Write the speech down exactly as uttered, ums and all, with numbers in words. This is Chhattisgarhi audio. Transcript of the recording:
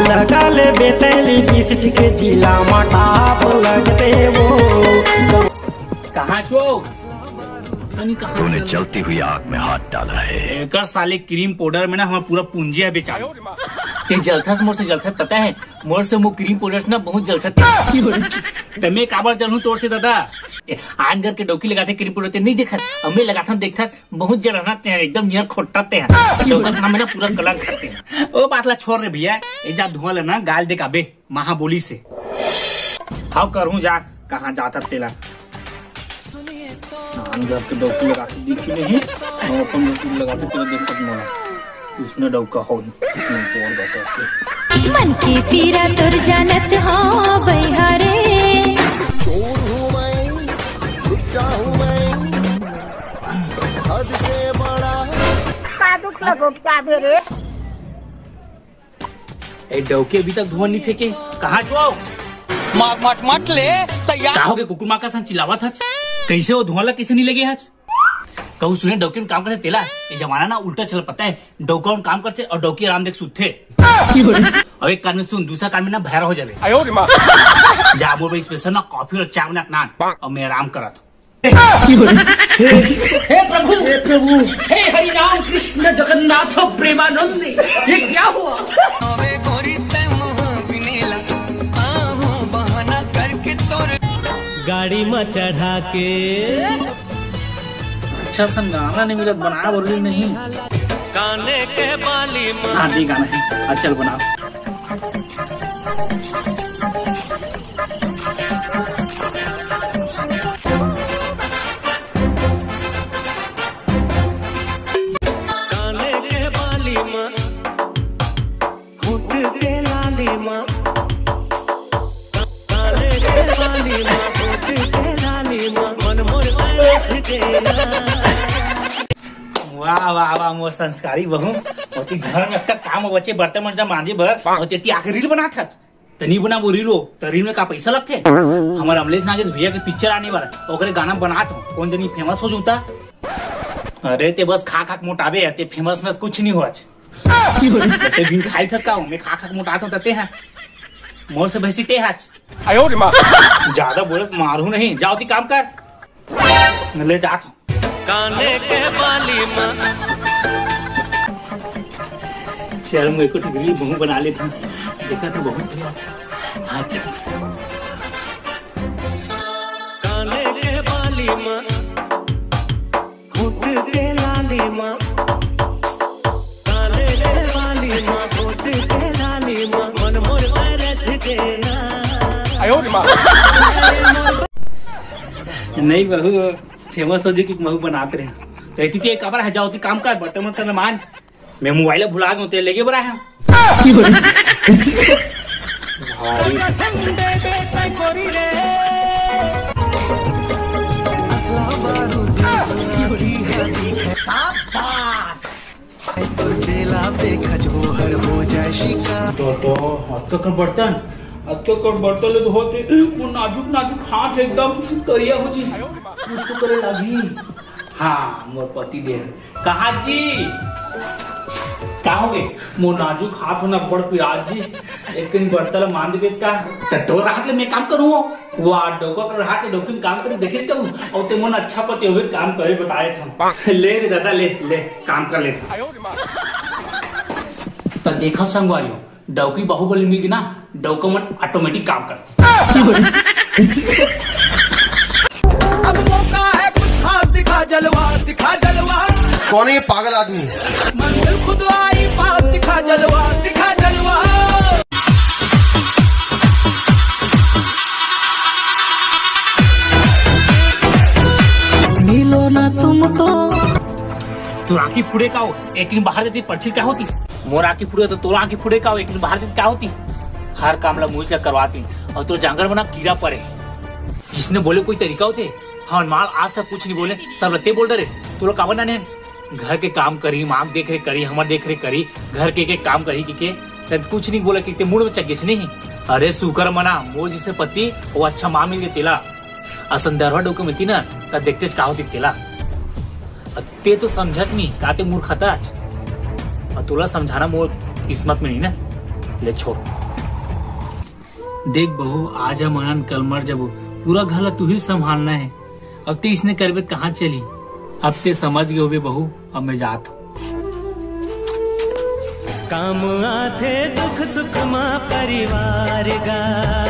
लगा ले बेतैली बिस्टिक जिला मा टाप लगते वो। कहाँ छो? तनी कहाँ तूने चल? जलती हुई आग में हाथ डाला है। एकर साले क्रीम पाउडर में ना हमार पूरा पूंजी है बेचारा। ते जलथस मोर से जलथस पता है, मोर से वो क्रीम पाउडर से ना बहुत जलथस ते। ते मैं काबर जलूं तोर से दादा? ए, आन घर के डौकी लगाथे क्रीम पाउडर ते नहीं देखत, अब मैं लगाथन देखथस बहुत जलना ते हैं, एकदम नियर खोट्टा ते हैं। डौका खाना में ना पूरा कलंक करते हैं। ओ बात ला छोड़ रे भैया, ए जा धुआं लेना गाल दे काबे। महाबोली से। हाव करहूँ जा, कहाँ जाता तेला। नान घर के डौकी लगाते दिखी नहीं, और अपन डौकी लगाते तेला देखत मोला। उसने डौका हो, उसने तोड़ बता के। मन की पीरा तोर जानत हो बइहा रे। चोर हूँ मैं, लुच्चा हूँ मैं, हद से बड़ा। का दुख लगो क्या बे रे? ए, डौकी अभी तक धुआं नहीं फेंके, कहाँ छुआओ? माट, माट, माट ले, तैयार। का हो गे कुकुर माँ का संग चिल्लावत हच? कैसे वो धुआं ला कैसे नहीं लगे हच? कहूँ सुने डौकी में काम करते तेला, ये जमाना ना उल्टा चल पता है, डौका उन काम करते और डौकी आराम देख सुतते। और एक कान में सुन, दूसरा कान में ना भैरा हो जावे। आयो रे माँ। जा बोल भाई स्पेशल ना कॉफी और चाय बना नान, और मैं आराम करत। हे प्रभु, हे प्रभु, हे हरि राम कृष्ण जगन्नाथ प्रेमानंद, ये क्या हुआ? गाड़ी में चढ़ा के। अच्छा सन गाना नहीं मिलत, बनाए बोल नहीं। काने के बाली में। हाँ, ये गाना है। अच्छा, चल बना। काने के बाली माँ, होठ के लाली माँ, काने के बाली माँ, होठ के लाली माँ, मन मोर तरस गया। वाह, वाह, वाह, मोर संस्कारी बहू। ओती घर में अतका काम बचे, बर्तन वर्तन मांजे बर, ओती आके रील बनात हस। त नी बनाबो रील हो, त रील में का पैसा लगथे? हमर अमलेश नागेश भैया के पिक्चर आने वाला, ओकरे गाना बनात हो, कोन जनी फेमस हो जूता। अरे ते बस खा खा के मोटाबे, ते फेमस में कुछ नहीं हो आज। ते बिन खाई थस का हो, मैं खा खा के मोटात हो, ते है। मोर से भैंसी ते हच। आयो रे माँ। ज्यादा बोले तो मारू नहीं, जाओ ती काम कर। ले जात हूँ। काने के बाली माँ। चल, मैं कुछ गरीब बहू बना लेता हूँ। देखा तो बहुत बढ़िया। हाँ, चल। काने के बाली माँ, होठ के लाली माँ, काने के बाली माँ, होठ के लाली माँ, मन मोर तरस गया। आयो रे माँ। नहीं बहू, फेमस हो जी कि महू बनात रहे। कहती थी, "एक काबर है, जाओ ती काम कर, बर्तन वर्तन मांज।" मैं मोबाइल भुला गया, तेरे लेके बड़ा है। भारी। शाबाश। तो जेला पे खजबोहर हो जाए शिकार। तो, तो, अतका कर बर्तन, अतका कर बर्तन ले तो होते, वो नाजुक नाजुक हाथ एकदम करिया हो जी। कुछ तो करे लगी। हाँ, मोर पति देव। कहा जी? का हो गे? मोर नाजुक हाथ होना बड़ पिराज जी। एक दिन बर्तन ला मान देते का? त तोर हाथ ले मैं काम करूँ? वा, डौका कर हाथ ले डौकी में काम करे देखिस करूँ। और ते मोर अच्छा पति होवे काम करे बताए था। ले रे दादा, ले, ले, काम कर ले था। त देखा संगवारी हो, डौकी बाहुबली मिल गई ना, डौका मन ऑटोमेटिक काम करते। अब मौका है कुछ खास, दिखा जलवा, दिखा जलवा। कौन है ये पागल आदमी? मंजिल खुद आई पास, दिखा जलवा, दिखा जलवा। मिलो ना तुम तो। तोर आँखी फुड़े का हो, एक दिन बाहर देती परछिल क्या होतीस? मोर आँखी फुड़े तो तोर आँखी फुड़े का हो, एक दिन बाहर देती क्या होतीस? हर काम ला मुझ ला करवाती और तोर जांगर बना कीड़ा पड़े। इसने बोले कोई तरीका होते? हमर माल आज तक कुछ नहीं बोले, सब रत्ते बोल डरे। तोला काबर ना ने? घर के काम करी, माँ के देख रेख करी, हमर देख रेख करी, घर के, के काम करी कि के, तब कुछ नहीं बोला कि ते मूड में चल गेस नहीं। अरे सुकर मना, मोर जिसे पति, वो अच्छा माँ मिल गए तेला। असन दरवा डोके मिलती ना, त देखतेच का होती तेला। अ, ते तो समझच नहीं, का ते मूर्ख हताच। अ, तोला समझाना मोर किस्मत में नहीं ना। ले छोड़। देख बहू, आज हम अनन कल मर जबो, पूरा घर ला तू ही संभालना है। अब ते इसने करबे त कहाँ चली? अब ते समझ गए होबे बहू, अब मैं जात हूँ। काम आथे दुख सुख मा परिवार गा।